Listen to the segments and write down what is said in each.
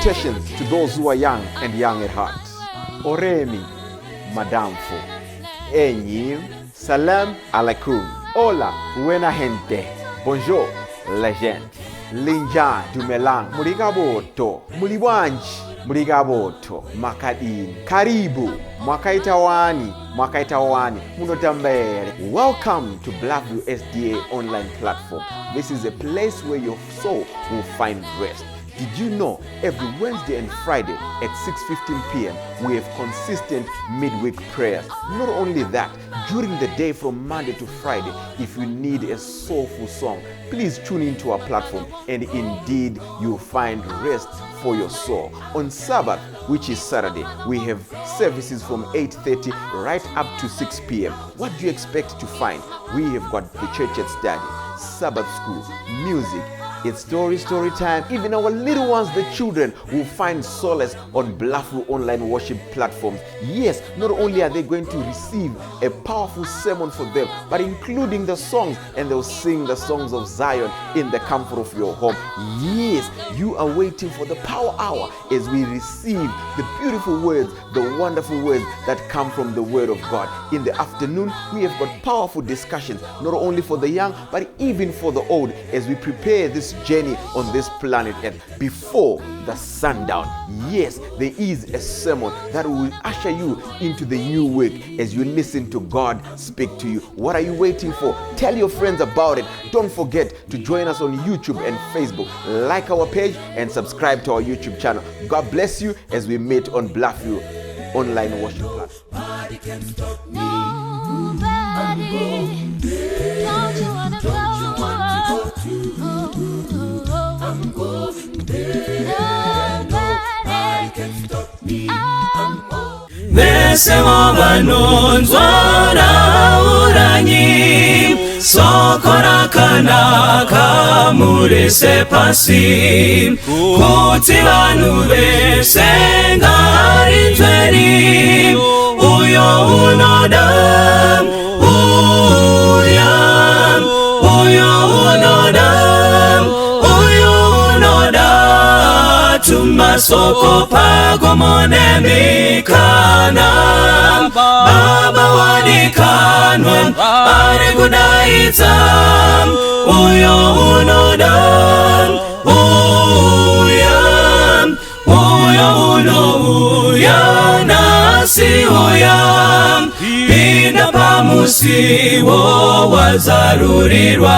Salutations to those who are young and young at heart. Oremi, Madamfo, Enyi, Salam alaikum. Hola, buena gente. Bonjour, legend. Linja Dumelang, Murigaboto, Muliwanji, Murigaboto, Makadini. Karibu, Mwakaita wani, Mwakaita wani, Munotambere. Welcome to Blackview SDA online platform. This is a place where your soul will find rest. Did you know every Wednesday and Friday at 6:15 p.m. we have consistent midweek prayers? Not only that, during the day from Monday to Friday, if you need a soulful song, please tune into our platform and indeed you'll find rest for your soul. On Sabbath, which is Saturday, we have services from 8:30 right up to 6 p.m. What do you expect to find? We have got the church at study, Sabbath school, music, it's story, story time. Even our little ones, the children, will find solace on Bluffview online worship platforms. Yes, not only are they going to receive a powerful sermon for them, but including the songs, and they'll sing the songs of Zion in the comfort of your home. Yes, you are waiting for the power hour as we receive the beautiful words, the wonderful words that come from the Word of God. In the afternoon, we have got powerful discussions, not only for the young, but even for the old, as we prepare this journey on this planet Earth before the sundown. Yes, there is a sermon that will usher you into the new week as you listen to God speak to you. What are you waiting for? Tell your friends about it. Don't forget to join us on YouTube and Facebook. Like our page and subscribe to our YouTube channel. God bless you as we meet on Bluffview online worship platform. Nobody. Don't you wanna go? I'm going there. Nobody can stop me. I'm Vese vanonzwa rauranyi soko rakanaka murise pasi kuti vanhu vese ngarinzweni uyo unoda uya uyo unoda uyo unoda tumasoko pagomo nemikana baba wadikanwa ari kudaidza uyo unoda uya uyo unouya nhasi uya pinda pamusiwo wazarurirwa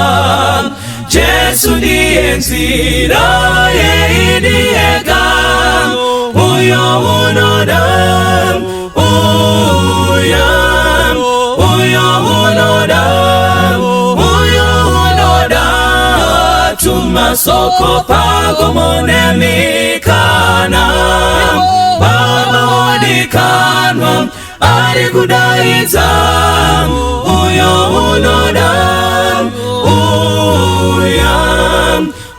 jesu ndiye nzira yeidiyega uyo unoda uya uyo unoda uyo unoda tumasoko pagomo nemikana baba wadikanwa ari kudaidza uyo unoda uya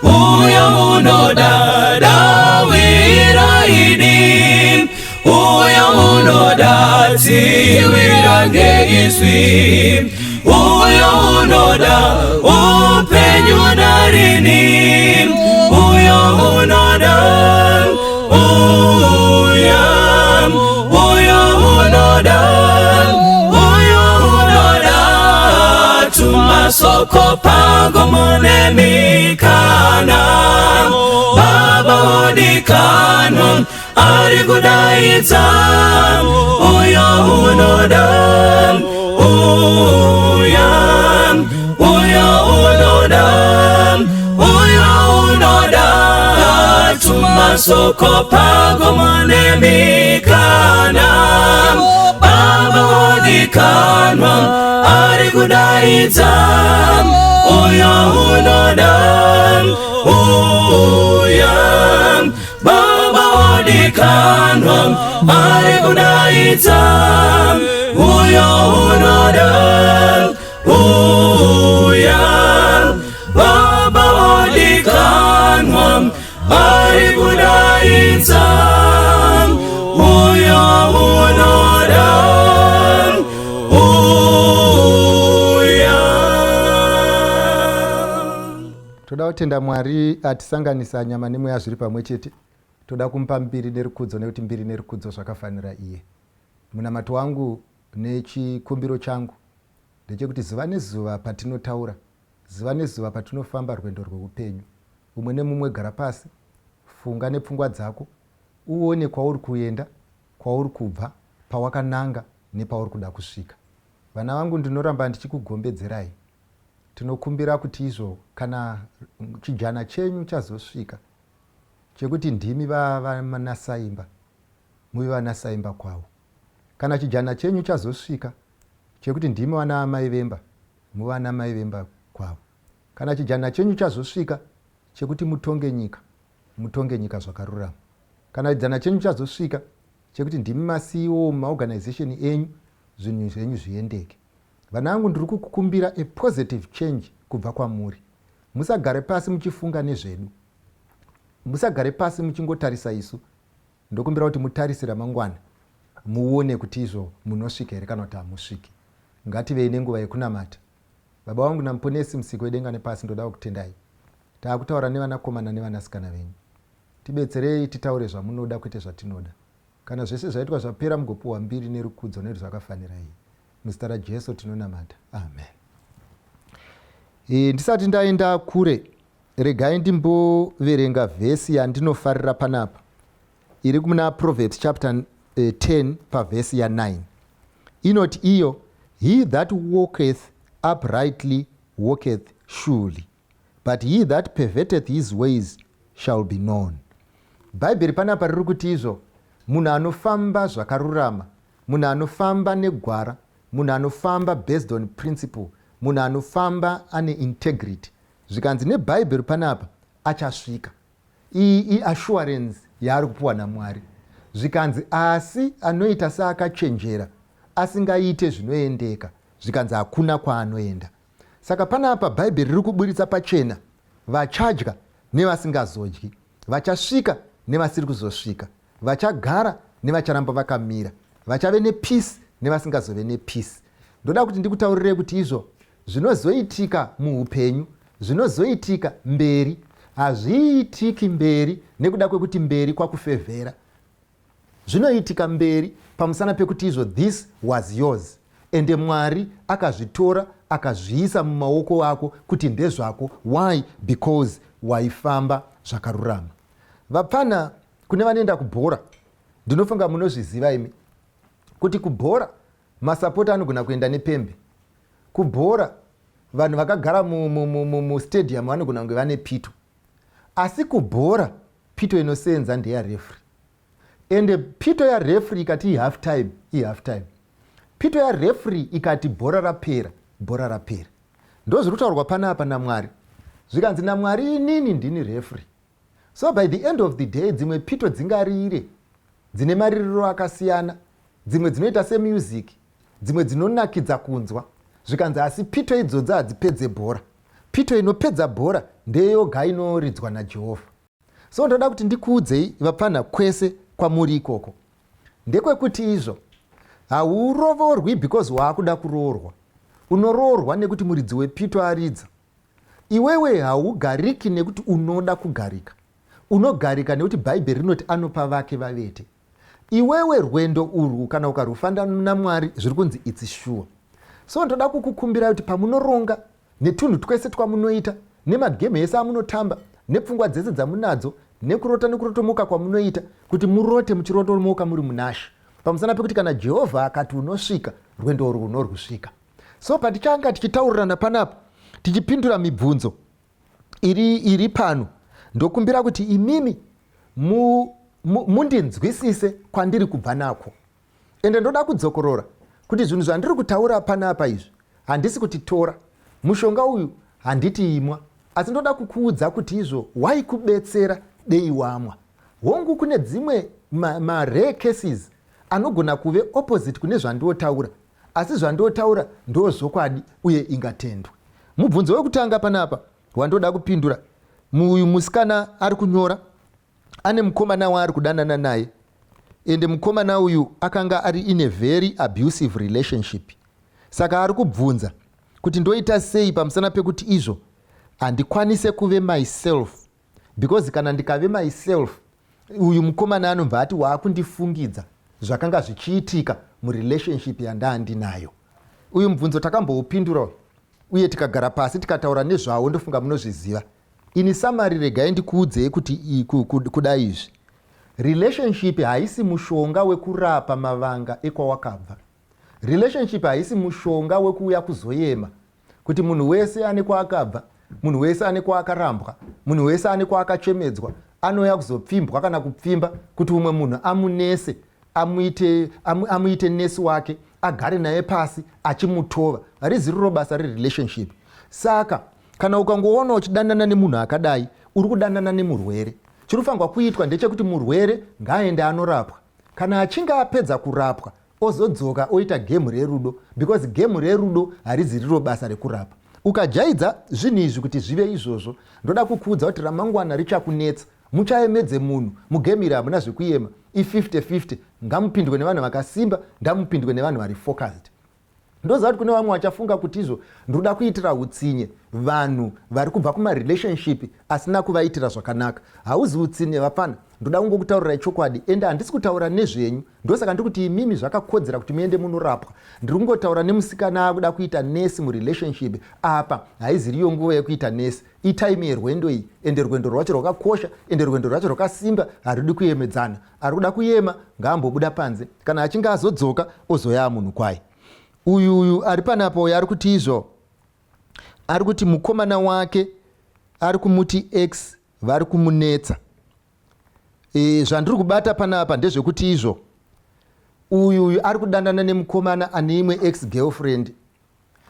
uyo unoda dawira idi uyo unoda tsiwira ngeizwi uyo unoda upenyu narini uyo unoda uya uyo unoda uyo unoda tumasoko pagomo nemikana baba wodikanwa ari kudaidza uyo unoda uya uyo unoda uyo unoda tumasoko pagomo nemikana baba wodikanwa ari kudaidza uyo unoda uya baba wodikanwa ari kudaidza uyo unoda uya baba wodikanwa ari kudaidza uyo unoda uya. Toda kutenda Mwari atisanganisa nyama nemweya zviri pamwe chete. Toda kumupa mbiri nerukudzo nekuti mbiri nerukudzo zvakafanira iye. Munamato wangu nechikumbiro changu ndechekuti zuva nezuva patinotaura, zuva nezuva patinofamba rwendo rweupenyu, umwe nemumwe gara pasi, funga nepfungwa dzako, uone kwauri kuenda, kwauri kubva, pawakananga nepauri kuda kusvika. Vana vangu ndinoramba ndichikugombedzerai. Tinokumbira kuti izvo kana chijana chenyu chazosvika chekuti ndimi vanasaimba muve vanasaimba kwavo. Kana chijana chenyu chazosvika chekuti ndimi vana amai vemba muve vana mai vemba kwavo. Kana chijana chenyu chazosvika chekuti mutonge nyika mutonge nyika zvakarurama. Kana chijana chenyu chazosvika chekuti ndimi maCEO mumaorganization enyu zvinhu zvenyu zviendeke. Vana vangu ndiri kukumbira a positive change kubva kwamuri. Musagare pasi muchifunga nezvedu. Musagare pasi muchingotarisa isu. Ndokumbira kuti mutarise ramangwana muone kuti izvo munosvika here kana kuti hamusviki. Ngativei nenguva yekunamata. Baba vangu naMuponesi Musiki wedenga nepasi ndoda kukutendai. Taakutaura nevanakomana nevanasikana venyu. Tibetserei titaure zvamunoda kwete zvatinoda. Kana zvese zvaitwa zvapera mugopuhwa mbiri nerukudzo nekuti zvakafanira iyi. Muzita raJesu tinonamata. Amen. E, ndisati ndaenda kure regai ndimboverenga vhesi yandinofarira panapa iri muna Proverbs chapter 10 pavhesi ya9 inoti iyo he that walketh uprightly walketh surely but he that perverteth his ways shall be known. Bhaibheri panapa riri kuti izvo munhu anofamba zvakarurama, munhu anofamba negwara, munhu anofamba based on principle, munhu anofamba ane integrity, zvikanzi nebhaibheri panapa achasvika. Iyi iassurance yaari kupiwa naMwari. Zvikanzi asi anoita seakachenjera asingaite zvinoendeka, zvikanzi hakuna kwaanoenda. Saka panapa Bhaibheri riri kuburitsa pachena vachadya nevasingazodyi, vachasvika nevasiri kuzosvika, vachagara nevacharamba vakamira, vachave nepeace nevasingazove nepeace. Ndoda kuti ndikutaurirei kuti izvo zvinozoitika muupenyu zvinozoitika mberi hazviitiki mberi nekuda kwekuti mberi kwakufevhera. Zvinoitika mberi pamusana pekuti izvo this was yours ende Mwari akazvitora akazviisa mumaoko ako kuti ndezvako why because waifamba zvakarurama. Vapfana kune vanoenda kubhora ndinofunga munozviziva imi kuti kubhora masapota anogona kuenda nepembe kubhora vanhu vakagara mustadium vanogona kunge vane pito asi kubhora pito inoseenza ndeya refree ende pito yarefree ikati ihalf time ihalf time pito yarefree ikati bhora rapera bhora rapera ndozviri kutaurwa panapa namwari zvikanzi namwari inini ndini refree so by the end of the day dzimwe pito dzingarire dzine maririro akasiyana dzimwe dzinoita semusic dzimwe dzinonakidza kunzwa zvikanzi asi pito idzodzi hadzipedze bhora pito inopedza bhora ndeyoga inoridzwa najehovha So ndoda kuti ndikuudzei vapfanha kwese kwamuri ikoko ndekwekuti izvo haurovorwi because waakuda kuroorwa unoroorwa nekuti muridzi wepito aridza iwewe haugariki nekuti unoda kugarika unogarika nekuti bhaibheri rinoti anopa vake vavete Iwewe rwendo urwu kana ukarwufanda naMwari zviri kunzi it's sure. So ndoda kukukumbirai kuti pamunoronga netunhu twese twamunoita nemagame ese amunotamba nepfungwa dzese dzamunadzo nekurota nekurotomoka kwamunoita kuti murote muchirotomoka muri munashe pamusana pekuti kana Jehovha akati unosvika rwendo urwu unorwusvika. So patichanga tichitaurirana panapa tichipindura mibvunzo iri, iri pano ndokumbira kuti imimi mundinzwisise mu, kwandiri kubva nako ende ndoda kudzokorora kuti zvinhu zvandiri kutaura panapa izvi handisi kuti tora mushonga uyu handiti imwa asi ndoda kukuudza kuti izvo waikubetsera dei wamwa hongu kune dzimwe marare ma cases anogona kuve opposite kune zvandiotaura Asi zvandotaura ndozvokwadi uye ingatendwe. Mubvunzo wekutanga panapa wandoda kupindura uyu musikana ari kunyora ane mukomana waari kudanana naye ende mukomana uyu akanga ari in a very abusive relationship saka ari kubvunza kuti ndoita sei pamusana pekuti izvo handikwanise kuve myself because kana ndikave myself Uyu mukomana anobva ati, "Waakundifungidza zvakanga zvichiitika murelationship yandaandinayo." Uyu mubvunzo takamboupindura uye tikagara pasi tikataura nezvawo. Ndofunga munozviziva. Ini summary, regai ndikuudzei kuti kuda izvi, relationship haisi mushonga wekurapa mavanga ekwawakabva. Relationship haisi mushonga wekuuya kuzoyema kuti munhu wese ane kwaakabva, munhu wese ane kwaakarambwa, munhu wese ane kwaakachemedzwa, anouya kuzopfimbwa kana kupfimba kuti umwe munhu amunese, amuite nesi wake, agare naye pasi achimutova. Hariziriro basa rerelationship. Saka kana ukangoona uchidanana nemunhu akadai, uri kudanana nemurwere. Chinofanirwa kuitwa ndechekuti murwere ngaaende anorapwa. Kana achinge apedza kurapwa, ozodzoka oita gemu rerudo, because gemu rerudo hariziriro basa rekurapa. Ukajaidza zvinhu izvi kuti zvive izvozvo, ndoda kukuudza kuti ramangwana richakunetsa. Muchaemedze munhu mugemu iri, hamuna zvekuyema, i50-50. Ngamupindwe nevanhu vakasimba, ngamupindwe nevanhu vari focused. Ndoziva kuti kune vamwe vachafunga kuti izvo ndoda kuitira utsinye vanhu vari kubva kumarelationship asina kuvaitira zvakanaka. Hauzi utsinye, vapfana. Ndoda kungokutaurirai chokwadi, ende handisi kutaura nezvenyu. Ndosaka ndiri kuti imimi zvakakodzera kuti muende munorapwa. Ndiri kungotaura nemusikana akuda kuita nesi murelationship. Apa haiziriyo nguva yekuita nesi, itime yerwendo iyi, ende rwendo rwacho rwakakosha, ende rwendo rwacho rwakasimba, harudi kuyemedzana. Ari kuda kuyema ngaambobuda panze. Kana achinge azodzoka, ozoyaa munhu kwai. Uyu ari panapo, uyu ari kuti izvo, ari kuti mukomana wake ari kumuti ex vari kumunetsa. Zvandiri kubata panapa ndezvekuti izvo uyu ari kudanana nemukomana ane imwe ex girlfriend.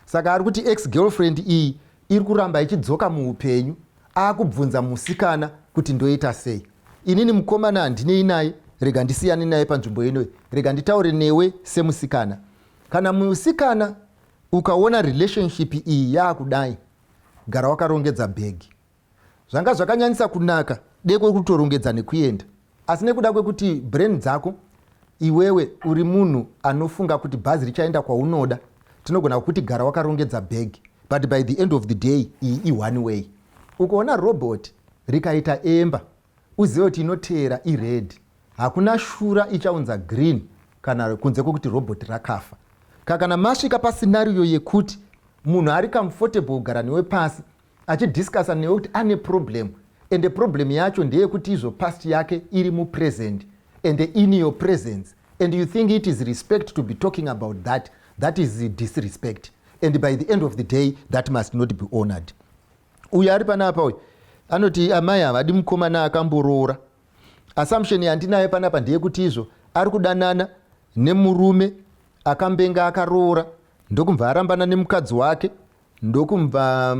Saka ari kuti ex girlfriend iyi iri kuramba ichidzoka muupenyu. Akubvunza musikana kuti, "Ndoita sei inini? Mukomana handinei naye, rega ndisiyane naye panzvimbo inoi. Rega nditaure newe semusikana." Kana musikana ukaona relationship iyi yaakudai, gara wakarongedza bhegi. Zvanga zvakanyanyisa kunaka deko kutorongedza nekuenda, asi nekuda kwekuti brain dzako, iwewe uri munhu anofunga kuti bhazi richaenda kwaunoda, tinogona kukuti gara wakarongedza bhegi, but by the end of the day iyi ione way. Ukaona robot rikaita amber, uzive kuti inoteera ired. Hakuna shura ichaunza green kana kunze kwekuti robot rakafa. Kakana masvika pascenario yekuti munhu ari comfortable kugara newe pasi achidiscussa newe kuti ane problem, ende problem yacho ndeyekuti izvo past yake iri mupresent and in your presence, and you think it is respect to be talking about that, that is disrespect, and by the end of the day that must not be honored. Uyu ari panapa uyu anoti amai havadi mukomana akamboroora. Assumption yandinayo panapa ndeyekuti izvo ari kudanana nemurume akambenga akaroora, ndokumva arambana nemukadzi wake, ndokumva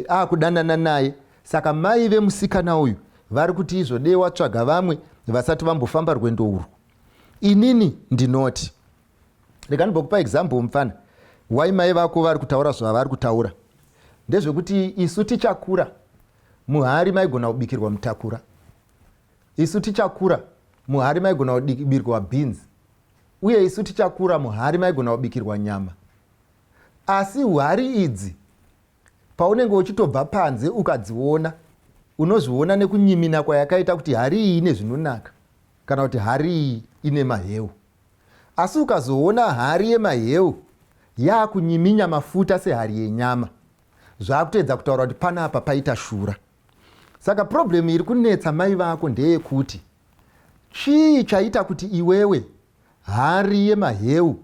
akudanana naye. Saka mai vemusikana uyu vari kuti izvo dei watsvaga vamwe vasati vambofamba rwendo urwu. Inini ndinoti, rega ndimbokupa example, mufana. Wai mai vako vari kutaura zvavari kutaura ndezvekuti isu tichakura, muhari maigona kubikirwa mutakura. Isu tichakura, muhari maigona kubikirwa beans, uye isu tichakura, muhari maigona kubikirwa nyama. Asi hari idzi, paunenge uchitobva panze ukadziona, unozviona nekunyimina kwayakaita kuti hari iyi ine zvinonaka kana kuti hari iyi ine maheu. Asi ukazoona hari yemaheu yaakunyiminya mafuta sehari yenyama, zvaakutoedza kutaura kuti panapa paita shura. Saka problem iri kunetsa mai vako ndeyekuti chii chaita kuti iwewe hari yemaheu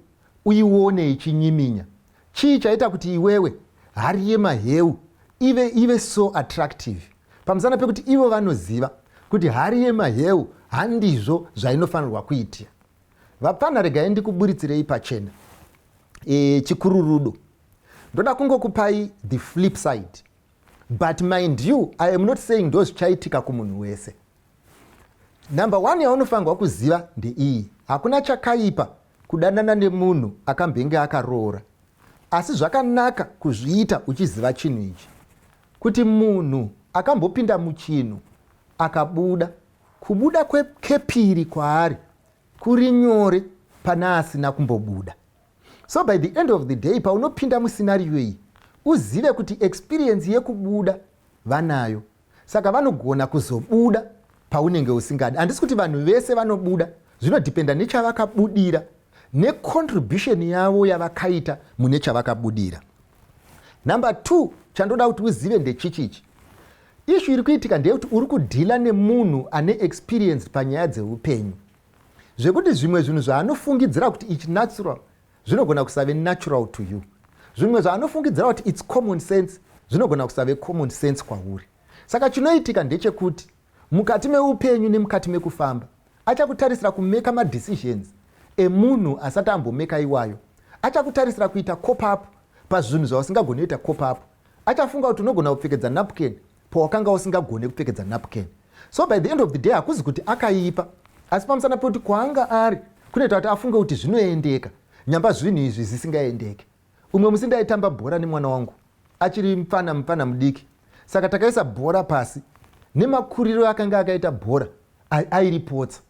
uione ichinyiminya? Chii chaita kuti iwewe hari yemaheu ive so attractive? Pamusana pekuti ivo vanoziva kuti hari yemaheu handizvo zvainofanirwa kuitira. Vapfana, regai ndikuburitsirei pachena. Chikuru rudo. Ndoda kungokupai the flip side, but mind you, I am not saying ndo zvichaitika kumunhu wese. Number one yaunofanirwa kuziva ndeiyi: hakuna chakaipa kudanana nemunhu akambenge akaroora, asi zvakanaka kuzviita uchiziva chinhu ichi, kuti munhu akambopinda muchinhu akabuda, kubuda kepiri kwaari kuri nyore pana asina kumbobuda. So by the end of the day, paunopinda muscenario iyi, uzive kuti experience yekubuda vanayo, saka vanogona kuzobuda. paunenge usingadi. Handisi kuti vanhu vese vanobuda, zvinodhipenda nechavakabudira necontribution yavo yavakaita mune chavakabudira. Number 2 chandoda kuti uzive ndechichichi: issue iri kuitika ndeyekuti uri kudhila nemunhu ane experience panyaya dzeupenyu, zvekuti zvimwe zvinhu zvaanofungidzira kuti ichi natural zvinogona kusave natural to you. Zvimwe zvaanofungidzira kuti it's common sense zvinogona kusave common sense kwauri. Saka chinoitika ndechekuti mukati meupenyu nemukati mekufamba, achakutarisira kumeka madecisions emunhu asati ambomeka iwayo. Achakutarisira kuita cope up pazvinhu zvausingagoni kuita cope up. Achafunga kuti unogona kupfekedza napkin pawakanga usingagoni kupfekedza napkin. So by the end of the day, hakuzi kuti akaipa, asi pamusana pekuti kwaanga ari kunoita kuti afunge kuti zvinoendeka, nyamba zvinhu izvi zvisingaendeke. Umwe musi ndaitamba bhora nemwana wangu achiri mufana, mufana mudiki. Saka takaisa bhora pasi. Nemakuriro akanga akaita bhora, airipotsa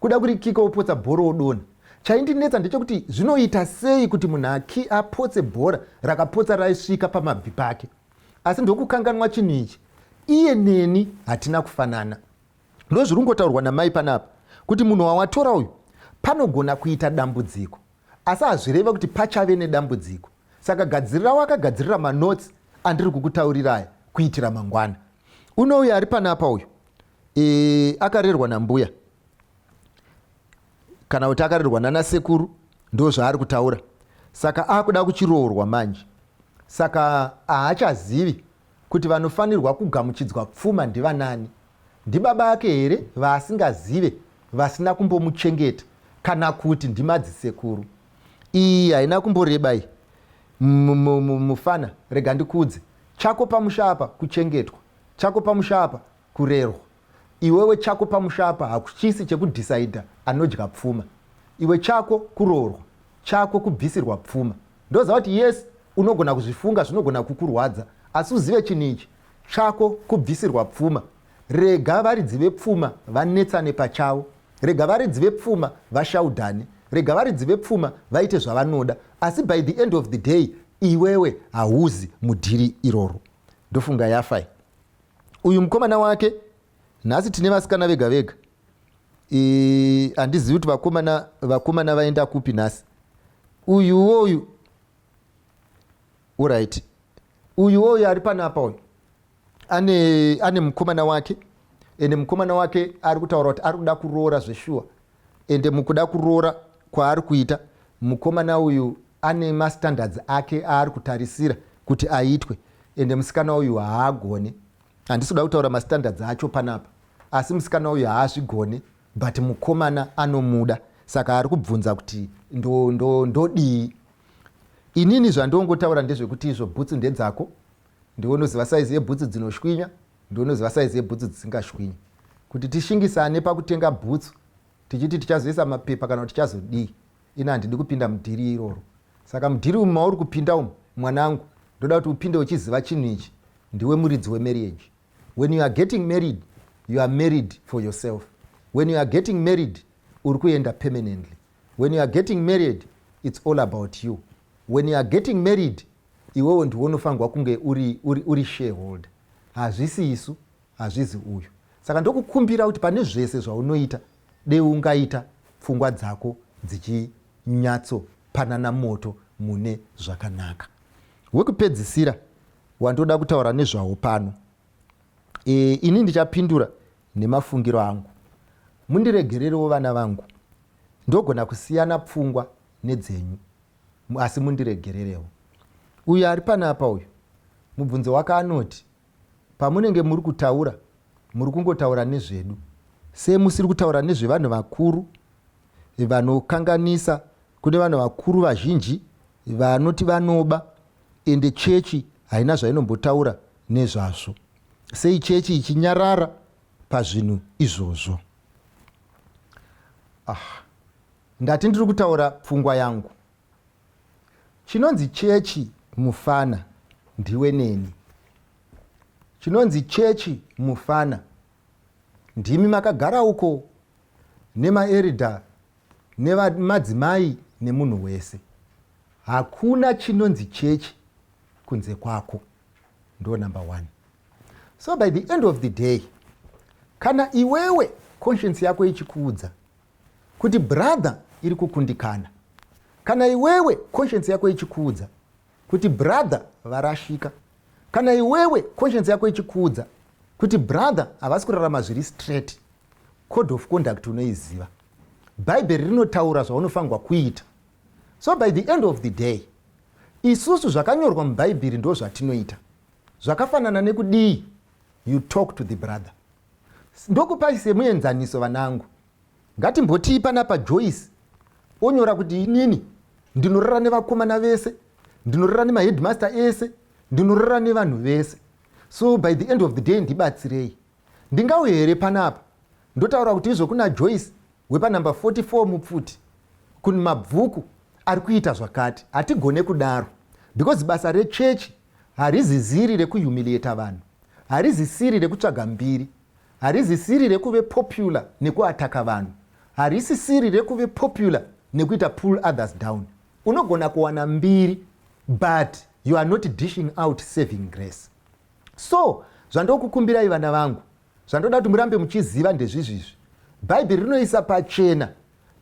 kuda kurikika, opotsa bhora, odonha. Chaindinetsa ndechekuti zvinoita sei kuti munhu aki apotse bhora rakapotsa raisvika pamabvi pake? Asi ndokukanganwa chinhu ichi: iye neni hatina kufanana. Ndozviri kungotaurwa namai panapa kuti munhu wawatora uyu panogona kuita dambudziko, asi hazvireva kuti pachave nedambudziko. Saka gadzirira wakagadzirira manotsi andiri kukutaurirai kuitira mangwana. Unouya ari panapa uyu, akarerwa nambuya kana kuti akarerwa nanasekuru, ndo zvaari kutaura. Saka akuda kuchiroorwa manje, saka haachazivi kuti vanofanirwa kugamuchidzwa pfuma ndivanani. Ndibaba ake here vaasingazive, vasina kumbomuchengeta, kana kuti ndimadzisekuru? Iyi haina kumboreba iyi. Mufana, rega ndikudze: chako pamusha apa kuchengetwa, chako pamusha apa kurerwa. Iwewe chako pamusha apa hakuchisi chekudhisaidha anodya pfuma. Iwe chako kuroorwa, chako kubvisirwa pfuma. Ndoziva kuti yes, unogona kuzvifunga, zvinogona kukurwadza, asi uzive chinhu ichi: chako kubvisirwa pfuma. Rega varidzi vepfuma vanetsane pachavo, rega varidzi vepfuma vashaudhane, rega varidzi vepfuma vaite zvavanoda, asi by the end of the day iwewe hauzi mudhiri iroro. Ndofunga yafai. Uyu mukomana wake, nhasi tine vasikana vega vega. Handizivi kuti vakomana vaenda kupi nhasi. Uyuwo uyu, alright, uyuwo uyu ari panapa uyu ane mukomana wake, ende mukomana wake ari kutaura kuti ari kuda kuroora zveshuwa. Ende mukuda kuroora kwaari kuita, mukomana uyu ane mastandards ake aari kutarisira kuti aitwe, ende musikana uyu haagone. Handisi kuda kutaura mastandards acho panapa, asi musikana uyu haazvigone, but mukomana anomuda. Saka ari kubvunza kuti ndodii? Ndo, ndo inini zvandongotaura ndezvekuti izvo bhutsu ndedzako. Ndiwe unoziva saizi yebhutsu dzinoshwinya, ndiwe unoziva saizi yebhutsu dzisingashwinyi. Kuti tishingisane pakutenga bhutsu tichiti tichazoisa mapepa kana kuti tichazodii, ini handidi kupinda mudhiri iroro. Saka mudhiri umu mauri kupinda umu, mwanangu, ndoda kuti upinde uchiziva chinhu ichi: ndiwe muridzi wemarriage. When you are getting married, you are married for yourself. When you are getting married, uri kuenda permanently. When you are getting married, it's all about you. When you are getting married, iwewo ndiwe unofanirwa kunge uri shareholder. Hazvisi isu, hazvizi uyu. Saka ndokukumbira kuti pane zvese zvaunoita, dei ungaita pfungwa dzako dzichinyatsopanana moto mune zvakanaka. Wekupedzisira wandoda kutaura nezvawo pano, ini ndichapindura nemafungiro angu. Mundiregererewo, vana vangu, ndogona kusiyana pfungwa nedzenyu, asi mundiregererewo. Uyu ari panapa uyu, mubvunzo wake anoti, pamunenge muri kutaura, muri kungotaura nezvedu, sei musiri kutaura nezvevanhu vakuru vanokanganisa? Kune vanhu vakuru vazhinji vanoti vanoba, ende chechi haina zvainombotaura nezvazvo. Sei chechi ichinyarara pazvinhu izvozvo? Ah, ndati ndiri kutaura pfungwa yangu. Chinonzi chechi, mufana, ndiwe neni. Chinonzi chechi, mufana, ndimi makagara uko nemaeridha nemadzimai nemunhu wese. Hakuna chinonzi chechi kunze kwako. Ndo number one. So by the end of the day, Kana iwewe conscience yako ichikuudza kuti brother iri kukundikana, kana iwewe conscience yako ichikuudza kuti brother varashika, kana iwewe conscience yako ichikuudza kuti brother havasi kurarama zviri straight, code of conduct unoiziva, Bhaibheri rinotaura zvaunofanirwa kuita. So by the end of the day, isusu zvakanyorwa muBhaibheri ndo zvatinoita. Zvakafanana nekudii? You talk to the brother. Ndokupai semuenzaniso, vanangu. Ngatimbotii panapa Joyce onyora kuti, "Inini ndinorara nevakomana vese, ndinorara nemaheadmaster ese, ndinorara nevanhu vese, so by the end of the day ndibatsirei." Ndingauye here panapa ndotaura kuti izvo kuna Joyce wepanhamba 44 mupfuti kumabvuku ari kuita zvakati? Hatigone kudaro, because basa rechechi hariziziri rekuhumiliata vanhu, harizisiri rekutsvaga mbiri, harizisiri rekuve popular nekuataka vanhu, harisisiri rekuve popular nekuita pull others down. Unogona kuwana mbiri, but you are not dishing out saving grace. So zvandokukumbirai, vana vangu, zvandoda kuti murambe muchiziva ndezvizvizvi: Bhaibheri rinoisa pachena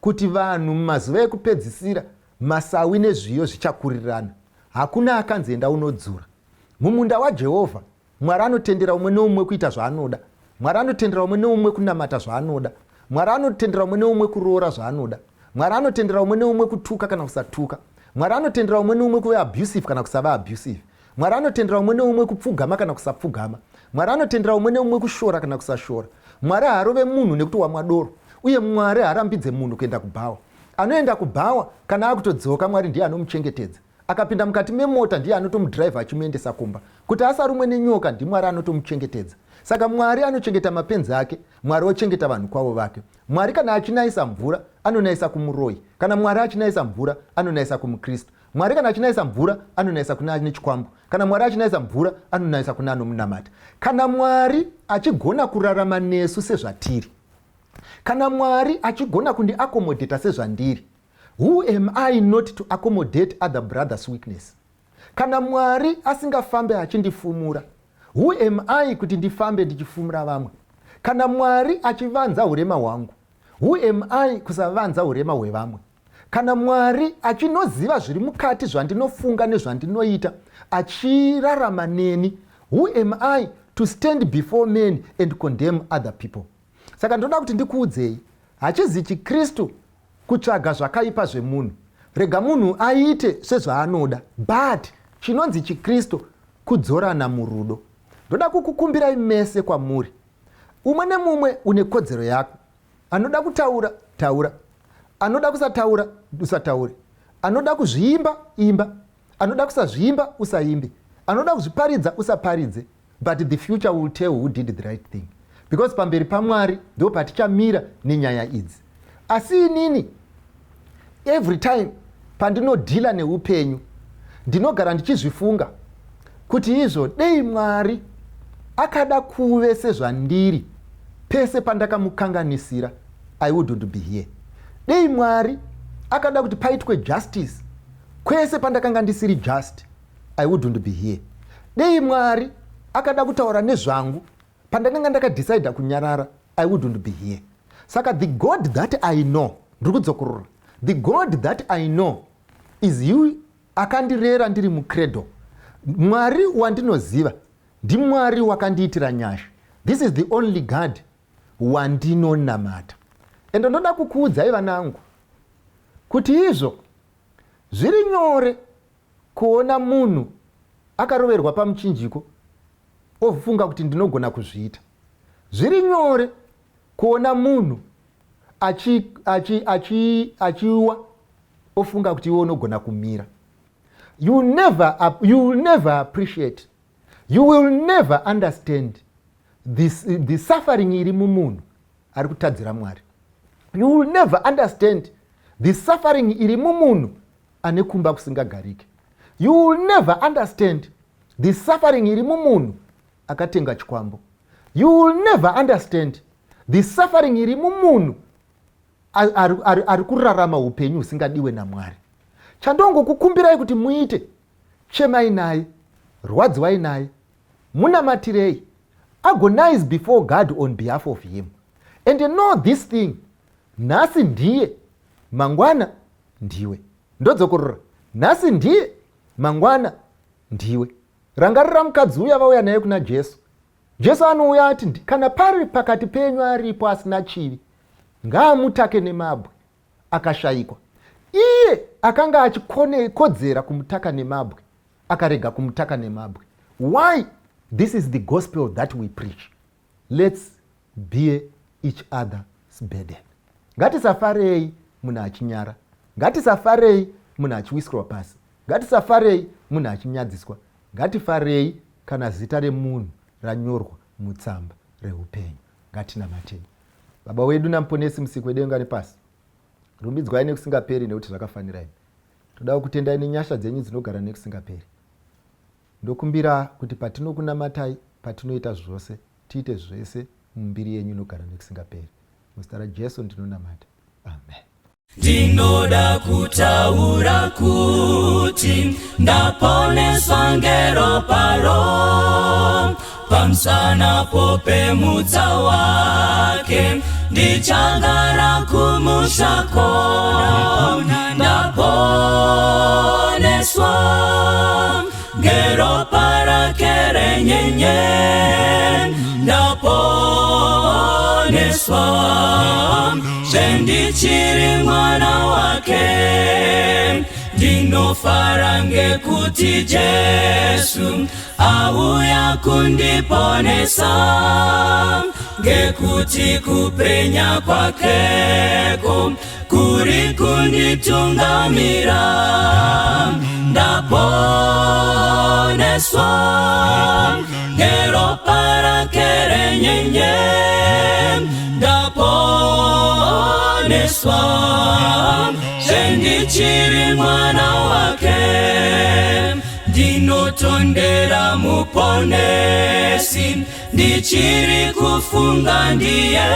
kuti vanhu mumazuva ekupedzisira, masawi nezviyo zvichakurirana. Hakuna akanzi enda unodzura mumunda waJehovha. Mwari anotendera umwe neumwe kuita zvaanoda. Mwari anotendera umwe neumwe kunamata zvaanoda. Mwari anotendera umwe neumwe kuroora zvaanoda. Mwari anotendera umwe neumwe kutuka kana kusatuka. Mwari anotendera umwe neumwe kuve abusive kana kusava abusive. Mwari anotendera umwe neumwe kupfugama kana kusapfugama. Mwari anotendera umwe neumwe kushora kana kusashora. Mwari haarove munhu nekuti wamwa doro, uye Mwari haarambidze munhu kuenda kubhawa. Anoenda kubhawa, kana akutodzoka, Mwari ndiye anomuchengetedza. Akapinda mukati memota, ndiye anotomudhiraivha achimuendesa kumba. Kuti asarumwe nenyoka, ndiMwari anotomuchengetedza. Saka Mwari anochengeta mapenzi ake, Mwari ochengeta vanhu kwavo vake. Mwari kana achinayisa mvura, anonayisa kumuroyi. Kana Mwari achinayisa mvura, anonayisa kumukristu. Mwari kana achinayisa mvura, anonayisa kune ane chikwambo. Kana Mwari achinayisa mvura, anonayisa kune anomunamata. Kana Mwari achigona kurarama nesu sezvatiri, kana Mwari achigona kundiakomodheta sezvandiri, who am I not to accommodate other brothers' weakness? Kana Mwari asingafambe achindifumura, who am I kuti ndifambe ndichifumura vamwe? Kana Mwari achivanza urema hwangu, who am I kusavanza urema hwevamwe? Kana Mwari achinoziva zviri mukati, zvandinofunga nezvandinoita, achirarama neni, who am I to stand before men and condemn other people? Saka ndoda kuti ndikuudzei, hachizi chikristu kutsvaga zvakaipa zvemunhu. Rega munhu aite sezvaanoda, but chinonzi chikristu kudzorana murudo. Ndoda kukukumbirai mese kwamuri, umwe nemumwe une kodzero yako. Anoda kutaura, taura. Anoda kusataura, usataure. Anoda kuzviimba, imba. Anoda kusazviimba, usaimbe. Anoda kuzviparidza, usaparidze. But the future will tell who did the right thing, because pamberi paMwari ndo patichamira nenyaya idzi. Asi inini every time pandinodhila neupenyu, ndinogara ndichizvifunga kuti izvo dei Mwari akada kuve sezvandiri pese pandakamukanganisira, I wouldn't be here. Dei Mwari akada kuti paitwe justice kwese pandakanga ndisiri just, I wouldn't be here. Dei Mwari akada kutaura nezvangu pandakanga ndakadhisaidha kunyarara, I wouldn't be here. Saka the God that I know, ndiri kudzokorora, the God that I know is you akandirera ndiri mucradle. Mwari wandinoziva ndiMwari wakandiitira nyasha. This is the only God wandinonamata. Ende ndoda kukuudzai, vanangu, kuti izvo zviri nyore kuona munhu akaroverwa pamuchinjiko ofunga kuti ndinogona kuzviita. Zviri nyore kuona munhu achiwa achi, achi, achi ofunga kuti iwe unogona kumira. You will never appreciate, you will never understand the suffering iri mumunhu ari kutadzira Mwari. You will never understand the suffering iri mumunhu ane kumba kusingagariki. You will never understand the suffering iri mumunhu akatenga chikwambo. You will never understand the suffering iri mumunhu ari kurarama upenyu husingadiwe naMwari. Chandongokukumbirai kuti muite, chemai naye, rwadziwai naye, munamatirei. Agonize before God on behalf of him. And know this thing, nhasi ndiye, mangwana ndiwe. Ndodzokorora, nhasi ndiye, mangwana ndiwe. Rangarira mukadzi uya vauya naye kuna Jesu. Jesu anouya ati, kana pari pakati penyu aripo asina chivi, ngaamutake nemabwe. Akashayikwa. Iye akanga achikodzera kumutaka nemabwe akarega kumutaka nemabwe. Why? This is the gospel that we preach. Let's bear each other's burden. Ngatisafarei munhu achinyara, ngatisafarei munhu achiwisirwa pasi, ngatisafarei munhu achinyadziswa. Ngatifarei kana zita remunhu ranyorwa mutsamba reupenyu. Ngatinamatei. Baba wedu naMuponesi, Musiki wedenga nepasi, rumbidzwai nekusingaperi nekuti zvakafanira imi. Toda kukutendai nenyasha dzenyu dzinogara nekusingaperi. Ndokumbira kuti patinokunamatai, patinoita zvose, tiite zvese mumbiri yenyu inogara nekusingaperi. Muzita raJesu ndinonamata, amen. Ndinoda kutaura kuti ndaponeswa ngeroparo pamusana popemutsa wake, ndichagara kumushako. Ndaponeswa ngeropa rake renyenye, ndaponeswa zvendichiri mwana wake. Ndinofara ngekuti Jesu auya kundiponesa, ngekuti kupenya kwakeko kuri kunditungamira. Ndaponeswa ngeropa rake renyenye, ndaponeswa zvendichiri mwana wake. Ndinotondera Muponesi, ndichiri kufunga ndiye,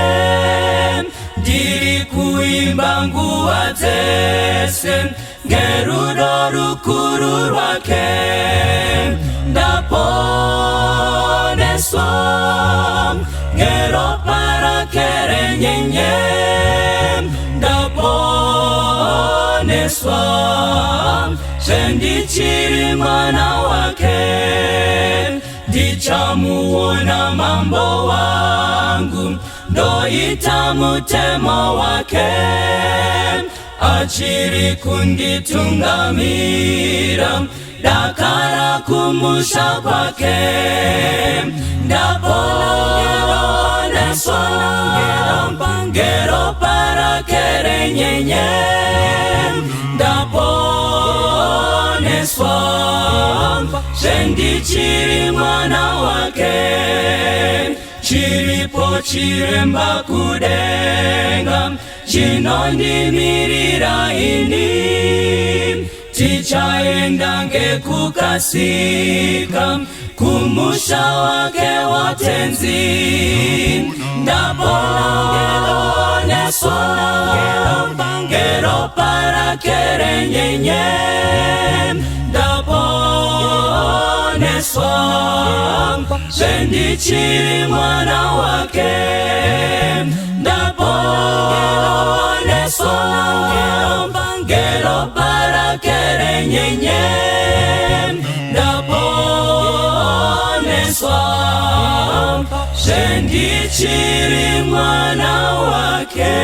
ndiri kuimba nguva dzese ngerudo rukuru rwake. Ndaponeswa ngeropa rake renyenye, ndaponeswa zvendichiri mwana wake. Ndichamuona Mambo wangu, ndoita mutemo wake, achiri kunditungamira dakara kumusha kwake. Ndaponeswa ngeropa rake renyenye, ndaponeswa zvendichiri mwana wake. Chiripo chiremba kudenga chinondimirira ini, tichaenda ngekukasika kumusha wake waTenzi. Ndaponeswa ngeropa rake renyenye, ndaponeswa zvendichiri mwana wake. Ndaponeswa ngeropa rake renyenye, ndaponeswa zvendichiri mwana wake.